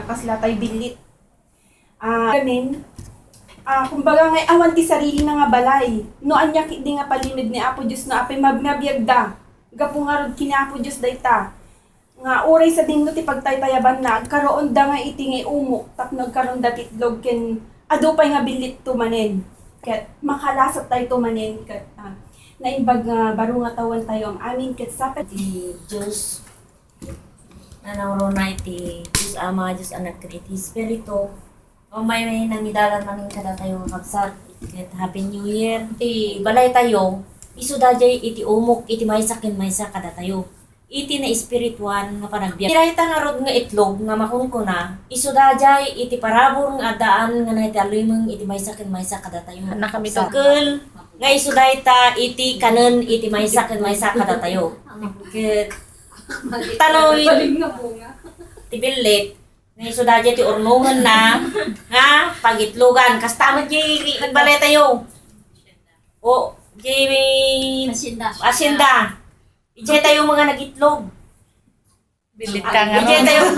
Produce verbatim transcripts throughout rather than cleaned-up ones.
Kasla tay billit. Ah, amin, ah, kumbaga nga awan ti sarilina nga balay. No ania ketdi nga palimed ni Apo Dios no apay mabnabiagda. Gapu ngarud ken ni Apo Dios dayta. Nga uray sadino ti pagtaytayabanna, agkaroonda nga iti nga umok, tapno agkaroonda ti itlog ken adu pay nga billitto manen. Ket makalasattayto manen, ket, ah, naimbag nga baro nga tawen tayo am-amin, ket sapay ti Dios. Nanangruna iti Dios Ama, Dios Anak, ken iti Espiritu. O may, may nangidalan manen kadatayo nga kabsat. Ket Happy New Year. Iti balaytayo, isu daydiay iti umok iti maysa ken maysa kadatayo. Iti naespirituan nga panagbiag. Iti dayta ngarud nga itlog nga makunkuna, isu daydiay iti parabur nga addaan nga naitallimeng iti maysa ken maysa kadatayo. Anak kami kabsat. Kel nga isu dayta iti kanen iti maysa ken maysa kadatayo. Ket tanoy ti billit, nga isu daydiay ti urnongenna nga pagitlogan. Kasta met diay balaytayo. O, diay asyenda. Asyenda. Idiay tayo nga nagitlog. Billit ka nga. Idiay tayo,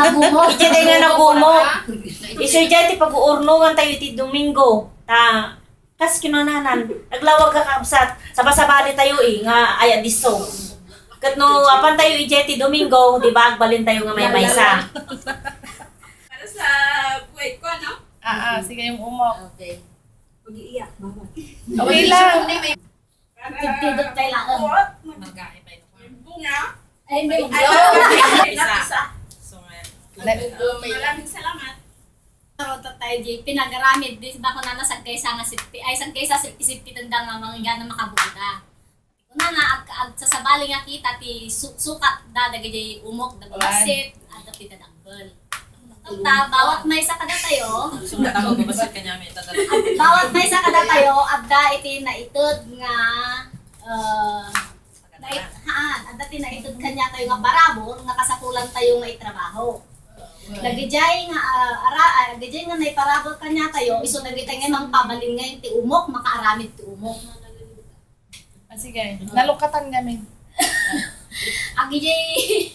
idiay tayo nga nagumok. Isu idiay ti pag-uurnongan tayo iti Domingo. Ta, kas kinunaan, naglawag ka, kabsat. Sabasabali tayo, eh, nga aya disso. Ket no apan tayo idiay ti Domingo, di ba, agbalin tayo nga maymaysa. Para sa buhay ko, ano? Ah, ah, sige, yung umok. Okay. Pag-iiyak, mama. Okay lang. Para tidtidot kay laeng. Magae pa ito. Yung bunga. Ay, hindi. Ay, isa. Isa. So, ngayon. Maraming salamat. Pero tatay, di pinagaramid, di ba ko na nasagkaysa nga sitpi, ay, sagkaysa sitpi, sitpi tenda nga mangiga na makabuda. Kunana, ag-, agsasabali nga kita ti su-, sukat da dagiti umok, da basit, adda ti tadakkel. Ita, bawat maysa kadatayo, Sukat ako, babasit kanya may tadakkel. Bawat maysa kadatayo, adda iti naited nga, eh, nait-, haan, adda ti naited kaniatayo nga parabur nga kasapulan tayo nga itrabaho. Dagidiay nga, ah, ara, ah, dagidiay nga naiparabur kaniatayo, isu dagiti nga mangpabalin nga iti umok, makaaramid ti umok. Ah, sige. Nalukatan kami. Agidiay,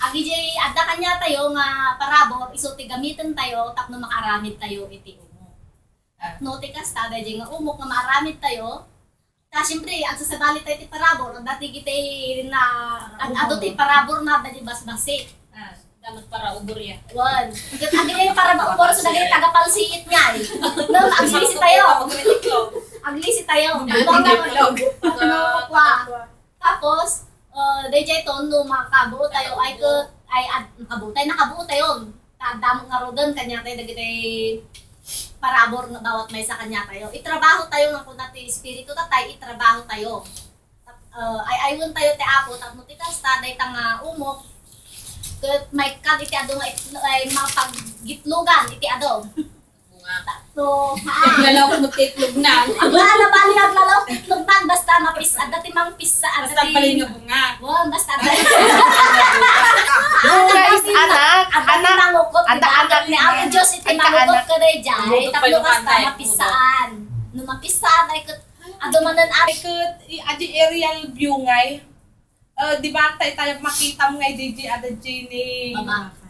agidiay adda kaniatayo nga parabur, isu ti gamitentayo tapno makaaramid tayo iti umok. Tapno ti kasta, daydiay nga umok nga maaramid tayo, ta, siyempre, agsasabali tayo ti parabur, adda ti gitay na, ad-, adu ti parabur na, adda ti basbasi. Ah, dapat para ubor ya. Wen. Ket agidiay para maubor, so dagiti taga-palsiit nga, eh. No, aglisi tayo. Aglisi tayo. Tapos, eh, daydiay ton, no, makabuo tayo, ay, ket, ay, ad-, makabuo tayo, nakabuo tayo. Ta, adda met ngaruden, kaniatayo, dagiti parabur nga bawat maysa kaniatayo. Itrabaho tayo, nga kuna ti Espiritu, tatay, itrabaho tayo. Eh, ay-aywen tayo ti Apo, tapno ti kasta, dayta nga umok, ket maikkan iti adu nga it-, ay, mapagitlogan iti adu. Bunga. Tapno, ha? Lalaw mo ti itlog na. Wala na bali aglalaw ti itlog man, basta mapis-, adda ti mangpissa, adda ti balin nga bunga. Wa, basta adda. Bunga is anak. Adda ti mangukot, adda anak ni Apo Dios iti mangukot kadaydiay, tapno kasta mapissaan. No mapissaan, ay ket Adu manen, ay, ket, i-, adi aerial view ngay. Eh, di ba, tay-, tayo makitam ngay, di, di, ada, di, ni,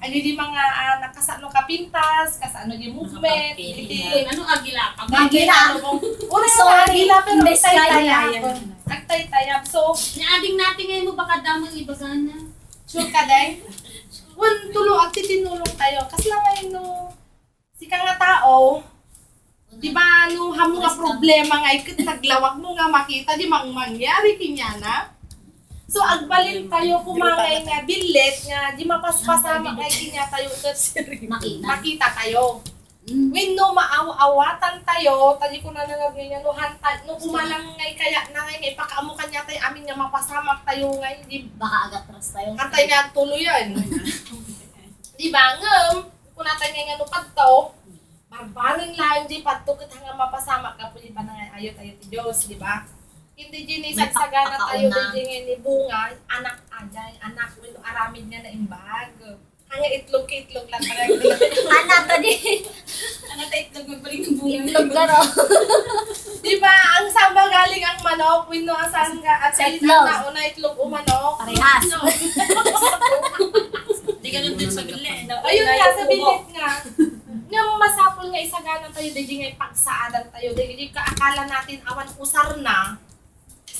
adi, di, mga, ah, nakasano kapintas, kasano di movement, iti, ano, agila, agila. Ura, sorry, agila, pero agtaytayab. Agtaytayab. So, ni ading natin ngayon mo, baka damang ibagana. Sure ka, day? Wen, tulo, agtitinulong tayo. Kasi lang ngayon, no, Sika nga tao, di ba, no, hamu nga problema nga iket naglawag mo nga makita, di mang mangyari kaniana. So, agbalin tayo koma nga billit nga di mapaspasamak nga kaniatayo ket makita. Makita tayo. Mm. Wenno maaw-awatan tayo, ta di ko nanangag nga no, hanta-, no, kumalang nga kaya na nga, nga ipakaammo kaniatayo amin nga mapasamak tayo nga, di baka agatras tayo. Hantay nga agtuloyan. Di ba? Ngem, kunatayo nga no padto, Barbareng laeng di padto ket nga mapasamak gapu di panangay-ayo tayo ti Dios, di ba? Ken di, di ni sagsagana tayo di, di nga ni bunga, anak, ajay, anak, wenno aramid nga naimbag. Nga itlog, itlog lang talaga. Anak ta di. Anak ta itlog, magpaling ng bunga. Itlog ka, no? Di ba, ang samba galing ang manok, wenno ang sangga, at sa itlog. Una itlog o manok. Parehas. No. Di ganun din sa bili, eh. Ayun nga, sa bilit nga. Tayo, dagiti nga ipagsaadan tayo, dagiti kaakala natin awan usarna.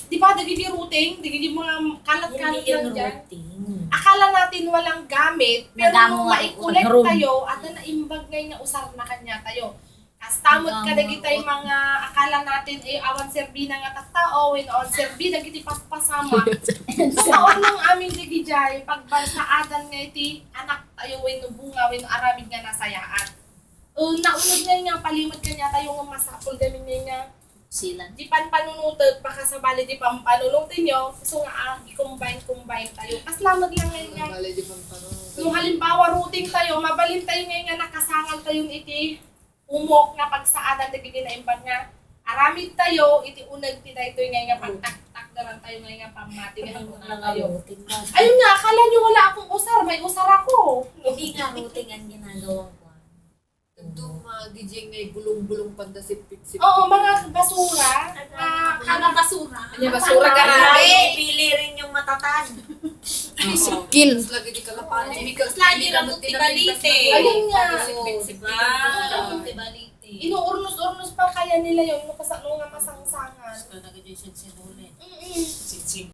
Di ba, dagiti routing, dagiti mga kalat-kalat lang dyan. Akala natin walang gamit, pero nung maikulit tayo, at na imbag ngay nga usarna kanya tayo. Kastamot ka dagitay mga akala natin, eh, awan serbina nga tattao, wenno awan serbi dagiti paspasama. So, awan nang amin dagijay, pagbagsaadan nga iti anak tayo, wenno bunga, wenno aramid nga nasayaat. O, naunod ngay nga palimed kanya tayo nga masapul gamin ngay nga silan. Di panpanunutek, pakasabali di panpanunutenyo, so nga, ah, i-combine-combine tayo. Kaslamag lang ngay nga. Bale, di panpanunutek. No halimbawa, routing tayo, mabalin tayo ngay nga nakasangal tayo iti umok nga pagsaadan dagiti naimbag nga aramid tayo iti uneg ti daytoy ngay nga pagtaktakdaran tayo ngay nga pammati nga Ano hamunan lang tayo. Ang routing ba? Ayun nga, akala nyo wala akong usar, may usar ako. Hindi nga routing ang ginagawa ko. Kadto nga, gijing ngay bulong-bulong panda sipit-sipit. Oo, mga basura. Mga Mga basura. Kanya basura, grabe. Pipili rin yung matatag. Sikil. Lagi di kalapati. Lagi ra mo ti balite. Ayun nga. Sipit-sipit. Diba? Ti balite. Inuurnos-urnos pa kaya nila yun, no, kasano nga masangsangan. Gusto na gid yung sinsinuli. Mm-mm. Sinsin.